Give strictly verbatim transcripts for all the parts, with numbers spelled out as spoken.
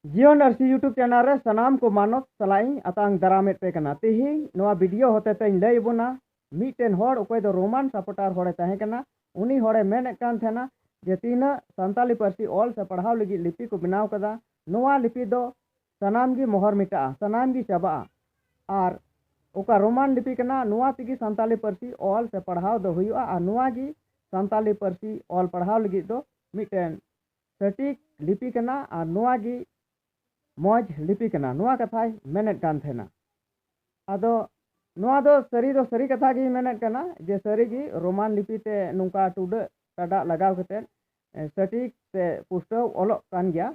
ᱡᱤᱭᱚᱱ ᱟᱹᱨᱥᱤ YouTube channel ᱨᱮ ᱥᱟᱱᱟᱢ ᱠᱚ ᱢᱟᱱᱚᱛ ᱥᱟᱞᱟᱜ ᱤᱧ ᱟᱛᱟᱝ ᱫᱟᱨᱟᱢᱮᱫ ᱯᱮ ᱠᱟᱱᱟ᱾ ᱛᱮᱦᱮᱧ ᱱᱚᱣᱟ video ᱦᱚᱛᱮ ᱛᱮᱧ ᱞᱟᱹᱭ ᱟᱵᱚᱱᱟ, ᱢᱤᱫᱴᱮᱱ ᱦᱚᱲ ᱚᱠᱚᱭ ᱫᱚ Roman supporter ᱦᱚᱲᱮ ᱛᱟᱦᱮᱸ ᱠᱟᱱᱟ, ᱩᱱᱤ ᱦᱚᱲᱮ ᱢᱮᱱᱮᱫ ᱠᱟᱱ ᱛᱟᱦᱮᱱᱟ ᱡᱮ ᱛᱤᱱᱟᱹᱜ ᱥᱟᱱᱛᱟᱞᱤ ᱯᱟᱹᱨᱥᱤ ᱚᱞ ᱥᱮ ᱯᱟᱲᱦᱟᱣ ᱞᱟᱹᱜᱤᱫ ᱞᱤᱯᱤ ᱠᱚ ᱵᱮᱱᱟᱣ ᱠᱟᱫᱟ, ᱱᱚᱣᱟ ᱞᱤᱯᱤ ᱫᱚ ᱥᱟᱱᱟᱢ ᱜᱮ ᱢᱚᱦᱚᱨ ᱢᱮᱴᱟᱜᱼᱟ, ᱥᱟᱱᱟᱢ ᱜᱮ ᱪᱟᱵᱟᱜᱼᱟ᱾ ᱟᱨ ᱚᱠᱟ Roman ᱞᱤᱯᱤ ᱠᱟᱱᱟ, ᱱᱚᱣᱟ ᱛᱮᱜᱮ ᱥᱟᱱᱛᱟᱞᱤ ᱯᱟᱹᱨᱥᱤ ᱚᱞ ᱥᱮ ᱯᱟᱲᱦᱟᱣ ᱫᱚ ᱦᱩᱭᱩᱜᱼᱟ᱾ ᱟᱨ ᱱᱚᱣᱟ ᱜᱮ ᱥᱟᱱᱛᱟᱞᱤ ᱯᱟᱹᱨᱥᱤ ᱚᱞ ᱯᱟᱲᱦᱟᱣ ᱞᱟᱹᱜᱤᱫ ᱫᱚ ᱢᱤᱫᱴᱮᱱ ᱥᱚᱴᱷᱤᱠ ᱞᱤᱯᱤ ᱠᱟᱱᱟ᱾ ᱟᱨ ᱱᱚᱣᱟ ᱜᱮ ᱢᱚᱡᱽ ᱞᱤᱯᱤ ᱠᱟᱱᱟ, ᱱᱚᱣᱟ ᱠᱟᱛᱷᱟᱭ ᱢᱮᱱᱮᱫ ᱠᱟᱱ ᱛᱟᱦᱮᱱᱟ᱾ ᱟᱫᱚ ᱱᱚᱣᱟ ᱫᱚ ᱥᱟᱹᱨᱤ ᱫᱚ ᱥᱟᱹᱨᱤ ᱠᱟᱛᱷᱟ ᱜᱮᱧ ᱢᱮᱱᱮᱫ ᱠᱟᱱᱟ ᱡᱮ ᱥᱟᱹᱨᱤ ᱜᱮ Roman ᱞᱤᱯᱤ ᱛᱮ ᱱᱚᱝᱠᱟ ᱴᱩᱰᱟᱹᱜ ᱴᱟᱰᱟᱜ ᱞᱟᱜᱟᱣ ᱠᱟᱛᱮᱫ, ᱮ, ᱥᱚᱴᱷᱤᱠ ᱥᱮ ᱯᱩᱥᱴᱟᱹᱣ ᱚᱞᱚᱜ ᱠᱟᱱ ᱜᱮᱭᱟ᱾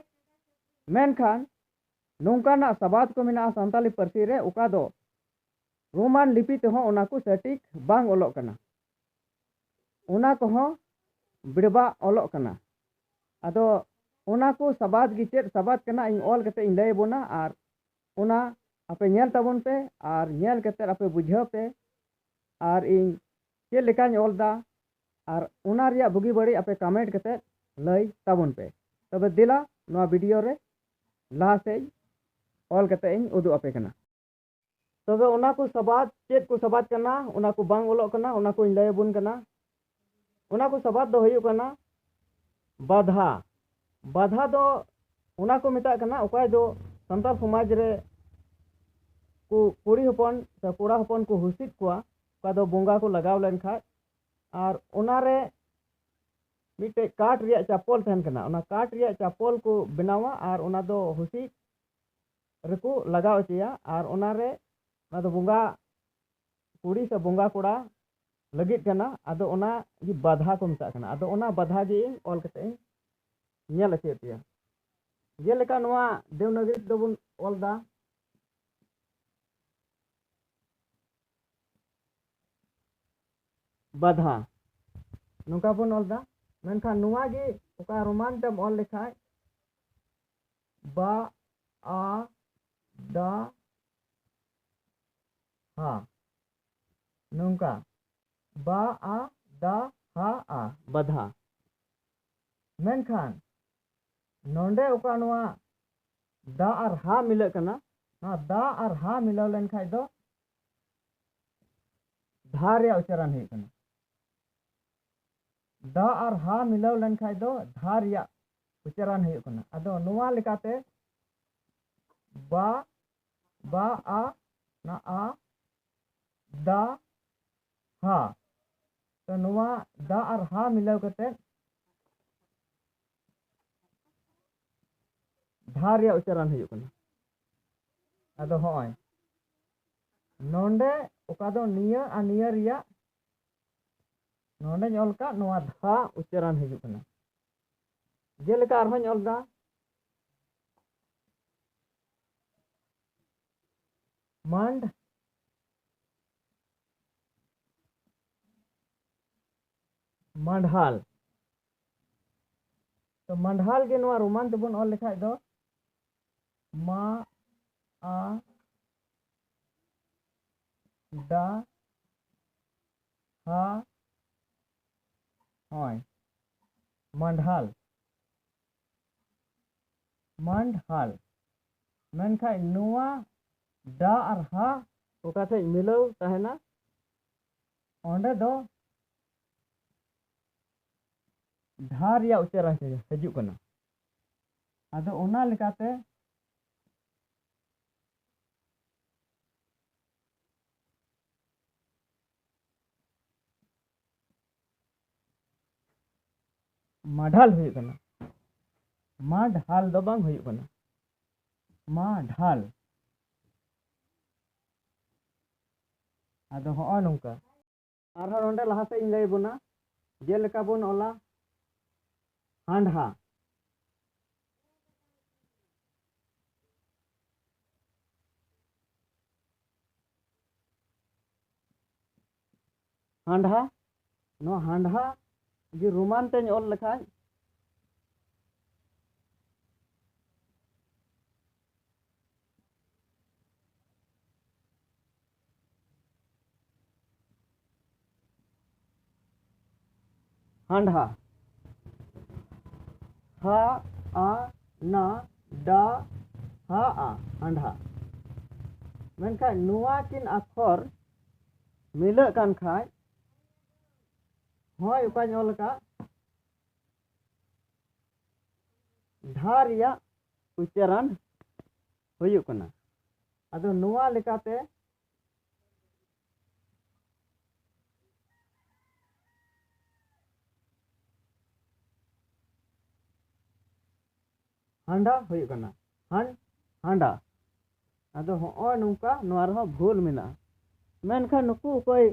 ᱢᱮᱱᱠᱷᱟᱱ ᱱᱚᱝᱠᱟᱱᱟᱜ ᱥᱟᱵᱟᱫ ᱠᱚ ᱢᱮᱱᱟᱜᱼᱟ ᱥᱟᱱᱛᱟᱞᱤ ᱯᱟᱹᱨᱥᱤ ᱨᱮ, ᱚᱠᱟ ᱫᱚ Roman ᱞᱤᱯᱤ ᱛᱮᱦᱚᱸ ᱚᱱᱟ ᱠᱚ ᱥᱚᱴᱷᱤᱠ ᱵᱟᱝ ᱚᱞᱚᱜ ᱠᱟᱱᱟ, ᱚᱱᱟ ᱠᱚᱦᱚᱸ ᱵᱮᱲᱵᱟᱜ ᱚᱞᱚᱜ ᱠᱟᱱᱟ᱾ ᱟᱫᱚ ᱚᱱᱟ ᱠᱚ ᱥᱟᱵᱟᱫ ᱜᱮ ᱪᱮᱫ ᱥᱟᱵᱟᱫ ᱠᱟᱱᱟ, ᱤᱧ ᱚᱞ ᱠᱟᱛᱮ ᱤᱧ ᱞᱟᱹᱭ ᱟᱵᱚᱱᱟ, ᱟᱨ ᱚᱱᱟ ᱟᱯᱮ ᱧᱮᱞ ᱛᱟᱵᱚᱱ ᱯᱮ, ᱟᱨ ᱧᱮᱞ ᱠᱟᱛᱮ ᱟᱯᱮ ᱵᱩᱡᱷᱟᱹᱣ ᱯᱮ, ᱟᱨ ᱤᱧ ᱪᱮᱫ ᱞᱮᱠᱟᱧ ᱚᱞ ᱫᱟ, ᱟᱨ ᱚᱱᱟ ᱨᱮᱭᱟᱜ ᱵᱩᱜᱤ ᱵᱟᱹᱲᱤᱡ ᱟᱯᱮ comment ᱠᱟᱛᱮ ᱞᱟᱹᱭ ᱛᱟᱵᱚᱱ ᱯᱮ᱾ ᱛᱚᱵᱮ ᱫᱮᱞᱟ, ᱱᱚᱣᱟ video ᱨᱮ ᱞᱟᱦᱟ ᱥᱮᱫ ᱚᱞ ᱠᱟᱛᱮ ᱤᱧ ᱩᱫᱩᱜ ᱟᱯᱮ ᱠᱟᱱᱟ᱾ ᱛᱚᱵᱮ ᱚᱱᱟ ᱠᱚ ᱥᱟᱵᱟᱫ, ᱪᱮᱫ ᱠᱚ ᱥᱟᱵᱟᱫ ᱠᱟᱱᱟ, ᱚᱱᱟ ᱠᱚ ᱵᱟᱝ ᱚᱞᱚᱜ ᱠᱟᱱᱟ, ᱚᱱᱟ ᱠᱚᱧ ᱞᱟᱹᱭ ᱟᱵᱚᱱ ᱠᱟᱱᱟ᱾ ᱚᱱᱟ ᱠᱚ ᱥᱟᱵᱟᱫ ᱫᱚ ᱦᱩᱭᱩᱜ ᱠᱟᱱᱟ ᱵᱟᱫᱷᱟ᱾ ᱵᱟᱫᱷᱟ ᱫᱚ ᱚᱱᱟ ᱠᱚ ᱢᱮᱛᱟᱜ ᱠᱟᱱᱟ, ᱚᱠᱚᱭ ᱫᱚ ᱥᱟᱱᱛᱟᱲ ᱥᱚᱢᱟᱡᱽ ᱨᱮ ᱠᱚ ᱠᱩᱲᱤ ᱦᱚᱯᱚᱱ ᱥᱮ ᱠᱚᱲᱟ ᱦᱚᱯᱚᱱ ᱠᱚ ᱦᱩᱥᱤᱫ ᱠᱚᱣᱟ, ᱚᱠᱟ ᱫᱚ ᱵᱚᱸᱜᱟ ᱠᱚ ᱞᱟᱜᱟᱣ ᱞᱮᱱᱠᱷᱟᱡ, ᱟᱨ ᱚᱱᱟᱨᱮ ᱢᱤᱫᱴᱮᱡ ᱠᱟᱴ ᱨᱮᱭᱟᱜ ᱪᱟᱯᱚᱞ ᱛᱟᱦᱮᱱ ᱠᱟᱱᱟ᱾ ᱚᱱᱟ ᱠᱟᱴ ᱨᱮᱭᱟᱜ ᱪᱟᱯᱚᱞ ᱠᱚ ᱵᱮᱱᱟᱣᱟ ᱟᱨ ᱚᱱᱟ ᱫᱚ ᱦᱩᱥᱤᱫ ᱨᱮᱠᱚ ᱞᱟᱜᱟᱣ ᱦᱚᱪᱚᱭᱟ, ᱟᱨ ᱚᱱᱟᱨᱮ, ᱚᱱᱟ ᱫᱚ ᱵᱚᱸᱜᱟ ᱠᱩᱲᱤ ᱥᱮ ᱵᱚᱸᱜᱟ ᱠᱚᱲᱟ ᱞᱟᱹᱜᱤᱫ ᱠᱟᱱᱟ᱾ ᱟᱫᱚ ᱚᱱᱟ ᱜᱮ ᱵᱟᱫᱷᱟ ᱠᱚ ᱢᱮᱛᱟᱜ ᱠᱟᱱᱟ᱾ ᱟᱫᱚ ᱚᱱᱟ ᱵᱟᱫᱷᱟ ᱜᱮ ᱤᱧ ᱚᱞ ᱠᱟᱛᱮ ᱤᱧ ᱧᱮᱞ ᱦᱚᱪᱚᱭᱮᱫ ᱯᱮᱭᱟ᱾ ᱡᱮᱞᱮᱠᱟ ᱱᱚᱣᱟ ᱫᱮᱵᱽᱱᱟᱜᱚᱨᱤ ᱛᱮᱫᱚ ᱵᱚᱱ ᱚᱞ ᱫᱟ ᱵᱟᱫᱷᱟ, ᱱᱚᱝᱠᱟ ᱵᱚᱱ ᱚᱞ ᱫᱟ᱾ ᱢᱮᱱᱠᱷᱟᱱ ᱱᱚᱣᱟ ᱜᱮ ᱚᱠᱟ Roman ᱛᱮᱢ ᱚᱞ ᱞᱮᱠᱷᱟᱡ ᱵᱟ, ᱟ, ᱫᱟ, ᱦᱟ, ᱱᱚᱝᱠᱟ ᱵᱟ, ᱟ, ᱫᱟ, ᱦᱟ, ᱟ, ᱵᱟᱫᱷᱟ᱾ ᱢᱮᱱᱠᱷᱟᱱ ᱱᱚᱰᱮ ᱚᱠᱟ ᱱᱚᱣᱟ ᱫᱟ ᱟᱨ ᱦᱟ ᱢᱤᱞᱟᱹᱜ ᱠᱟᱱᱟ᱾ ᱱᱚᱣᱟ ᱫᱟ ᱟᱨ ᱦᱟ ᱢᱤᱞᱟᱹᱣ ᱞᱮᱱᱠᱷᱟᱡ ᱫᱚ ᱫᱷᱟ ᱨᱮᱭᱟᱜ ᱩᱪᱪᱟᱨᱚᱱ ᱦᱩᱭᱩᱜ ᱠᱟᱱᱟ᱾ ᱫᱟ ᱟᱨ ᱦᱟ ᱢᱤᱞᱟᱹᱣ ᱞᱮᱱᱠᱷᱟᱡ ᱫᱚ ᱫᱷᱟ ᱨᱮᱭᱟᱜ ᱩᱪᱪᱟᱨᱚᱱ ᱦᱩᱭᱩᱜ ᱠᱟᱱᱟ᱾ ᱟᱫᱚ ᱱᱚᱣᱟ ᱞᱮᱠᱟᱛᱮ ᱵᱟ, ᱵᱟ, ᱟ, ᱱᱟ, ᱟ, ᱫᱟ, ᱦᱟ᱾ ᱛᱚ ᱱᱚᱣᱟ ᱫᱟ ᱟᱨ ᱦᱟ ᱢᱤᱞᱟᱹᱣ ᱠᱟᱛᱮ ᱫᱷᱟ ᱨᱮᱭᱟᱜ ᱩᱪᱪᱟᱨᱚᱱ ᱦᱩᱭᱩᱜ ᱠᱟᱱᱟ᱾ ᱟᱫᱚ ᱦᱚᱸᱜᱼᱚᱭ ᱱᱚᱰᱮ ᱚᱠᱟ ᱫᱚ ᱱᱤᱭᱟᱹ ᱟᱨ ᱱᱤᱭᱟᱹ ᱨᱮᱭᱟᱜ ᱱᱚᱰᱮᱧ ᱚᱞ ᱠᱟᱜ ᱱᱚᱣᱟ ᱫᱷᱟ ᱩᱪᱪᱟᱨᱚᱱ ᱦᱤᱡᱩᱜ ᱠᱟᱱᱟ᱾ ᱡᱮᱞᱮᱠᱟ ᱟᱨᱦᱚᱸᱧ ᱚᱞ ᱫᱟ, ᱢᱟᱱᱰ, ᱢᱟᱱᱰᱦᱟᱞ᱾ ᱛᱚ ᱢᱟᱱᱰᱦᱟᱞ ᱜᱮ ᱱᱚᱣᱟ ᱨᱳᱢᱟᱱ ᱛᱮᱵᱚᱱ ᱚᱞ ᱞᱮᱠᱷᱟᱡ ᱫᱚ ᱢᱟ, ᱟ, ᱰᱟ, ᱦᱟ, ᱦᱚᱸᱭ, ᱢᱟᱱᱰᱦᱟᱞ, ᱢᱟᱱᱰᱦᱟᱞ᱾ ᱢᱮᱱᱠᱷᱟᱡ ᱱᱚᱣᱟ ᱰᱟ ᱟᱨ ᱦᱟ ᱚᱠᱟ ᱴᱷᱮᱡ ᱢᱤᱞᱟᱹᱣ ᱛᱟᱦᱮᱱᱟ, ᱚᱸᱰᱮ ᱫᱚ ᱰᱷᱟ ᱨᱮᱭᱟᱜ ᱩᱪᱪᱟᱨᱚᱱ ᱦᱤᱡᱩᱜ ᱠᱟᱱᱟ᱾ ᱟᱫᱚ ᱚᱱᱟ ᱞᱮᱠᱟᱛᱮ ᱢᱟᱰᱷᱟᱞ ᱦᱩᱭᱩᱜ ᱠᱟᱱᱟ᱾ ᱢᱟᱰᱷᱟᱞ ᱫᱚ ᱵᱟᱝ ᱦᱩᱭᱩᱜ ᱠᱟᱱᱟ, ᱢᱟᱰᱷᱟᱞ᱾ ᱟᱫᱚ ᱦᱚᱸᱜᱼᱚ ᱱᱚᱝᱠᱟ᱾ ᱟᱨᱦᱚᱸ ᱱᱚᱰᱮ ᱞᱟᱦᱟ ᱥᱮᱫ ᱤᱧ ᱞᱟᱹᱭ ᱵᱚᱱᱟ, ᱡᱮᱞᱮᱠᱟ ᱵᱚᱱ ᱚᱞᱟ ᱦᱟᱸᱰᱦᱟ᱾ ᱦᱟᱸᱰᱦᱟ, ᱱᱚᱣᱟ ᱦᱟᱸᱰᱦᱟ ᱡᱩᱫᱤ ᱨᱳᱢᱟᱱ ᱛᱮᱧ ᱚᱞ ᱞᱮᱠᱷᱟᱡ, ᱦᱟᱸᱰᱦᱟ᱾ ᱦᱟ, ᱟ, ᱱᱟ, ᱰᱟ, ᱦᱟᱜᱼᱟ, ᱦᱟᱸᱰᱷᱟ᱾ ᱢᱮᱱᱠᱷᱟᱱ ᱱᱚᱣᱟ ᱠᱤᱱ ᱟᱠᱷᱚᱨ ᱢᱤᱞᱟᱹᱜ ᱠᱟᱱ ᱠᱷᱟᱡ, ᱦᱚᱸᱭ ᱚᱠᱟᱧ ᱚᱞ ᱟᱠᱟᱫ, ᱰᱷᱟ ᱨᱮᱭᱟᱜ ᱩᱪᱪᱟᱨᱟᱱ ᱦᱩᱭᱩᱜ ᱠᱟᱱᱟ᱾ ᱟᱫᱚ ᱱᱚᱣᱟ ᱞᱮᱠᱟᱛᱮ ᱦᱟᱸᱰᱟ ᱦᱩᱭᱩᱜ ᱠᱟᱱᱟ, ᱦᱟᱱ, ᱦᱟᱸᱰᱟ᱾ ᱟᱫᱚ ᱦᱚᱸᱜᱼᱚᱭ ᱱᱚᱝᱠᱟ ᱱᱚᱣᱟ ᱨᱮᱦᱚᱸ ᱵᱷᱩᱞ ᱢᱮᱱᱟᱜᱼᱟ᱾ ᱢᱮᱱᱠᱷᱟᱱ ᱱᱩᱠᱩ ᱚᱠᱚᱭ,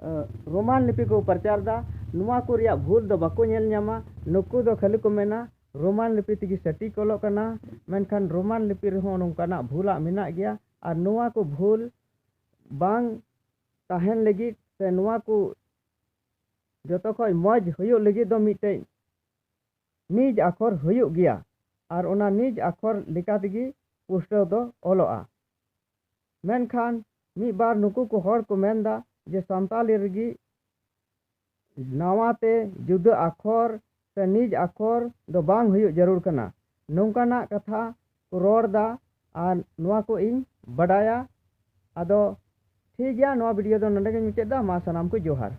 ᱮ, ᱨᱳᱢᱟᱱ ᱞᱤᱯᱤ ᱠᱚ ᱯᱨᱚᱪᱟᱨ ᱮᱫᱟ, ᱱᱚᱣᱟ ᱠᱚ ᱨᱮᱭᱟᱜ ᱵᱷᱩᱞ ᱫᱚ ᱵᱟᱠᱚ ᱧᱮᱞ ᱧᱟᱢᱟ᱾ ᱱᱩᱠᱩ ᱫᱚ ᱠᱷᱟᱹᱞᱤ ᱠᱚ ᱢᱮᱱᱟ ᱨᱳᱢᱟᱱ ᱞᱤᱯᱤ ᱛᱮᱜᱮ ᱥᱚᱴᱷᱤᱠ ᱚᱞᱚᱜ ᱠᱟᱱᱟ, ᱢᱮᱱᱠᱷᱟᱱ ᱨᱳᱢᱟᱱ ᱞᱤᱯᱤ ᱨᱮᱦᱚᱸ ᱱᱚᱝᱠᱟᱱᱟᱜ ᱵᱷᱩᱞᱟᱜ ᱢᱮᱱᱟᱜ ᱜᱮᱭᱟ᱾ ᱟᱨ ᱱᱚᱣᱟ ᱠᱚ ᱵᱷᱩᱞ ᱵᱟᱝ ᱛᱟᱦᱮᱱ ᱞᱟᱹᱜᱤᱫ ᱥᱮ ᱱᱚᱣᱟ ᱠᱚ ᱡᱚᱛᱚ ᱠᱷᱚᱡ ᱢᱚᱡᱽ ᱦᱩᱭᱩᱜ ᱞᱟᱹᱜᱤᱫ ᱫᱚ ᱢᱤᱫᱴᱮᱡ ᱱᱤᱡᱽ ᱟᱠᱷᱚᱨ ᱦᱩᱭᱩᱜ ᱜᱮᱭᱟ ᱟᱨ ᱚᱱᱟ ᱱᱤᱡᱽ ᱟᱠᱷᱚᱨ ᱞᱮᱠᱟ ᱛᱮᱜᱮ ᱯᱩᱥᱴᱟᱹᱣ ᱫᱚ ᱚᱞᱚᱜᱼᱟ᱾ ᱢᱮᱱᱠᱷᱟᱱ ᱢᱤᱫ ᱵᱟᱨ ᱱᱩᱠᱩ ᱠᱚ ᱦᱚᱲ ᱠᱚ ᱢᱮᱱᱫᱟ ᱡᱮ ᱥᱟᱱᱛᱟᱞᱤ ᱨᱮᱜᱮ ᱱᱟᱣᱟ ᱛᱮ ᱡᱩᱫᱟᱹ ᱟᱠᱷᱚᱨ ᱥᱮ ᱱᱤᱡᱽ ᱟᱠᱷᱚᱨ ᱫᱚ ᱵᱟᱝ ᱦᱩᱭᱩᱜ ᱡᱟᱹᱨᱩᱲ ᱠᱟᱱᱟ, ᱱᱚᱝᱠᱟᱱᱟᱜ ᱠᱟᱛᱷᱟ ᱠᱚ ᱨᱚᱲ ᱮᱫᱟ᱾ ᱟᱨ ᱱᱚᱣᱟ ᱠᱚ ᱤᱧ ᱵᱟᱰᱟᱭᱟ᱾ ᱟᱫᱚ ᱴᱷᱤᱠ ᱜᱮᱭᱟ, ᱱᱚᱣᱟ ᱵᱷᱤᱰᱤᱭᱳ ᱫᱚ ᱱᱚᱰᱮ ᱜᱮᱧ ᱢᱩᱪᱟᱹᱫ ᱮᱫᱟ᱾ ᱢᱟ ᱥᱟᱱᱟᱢ ᱠᱚ ᱡᱚᱦᱟᱨ᱾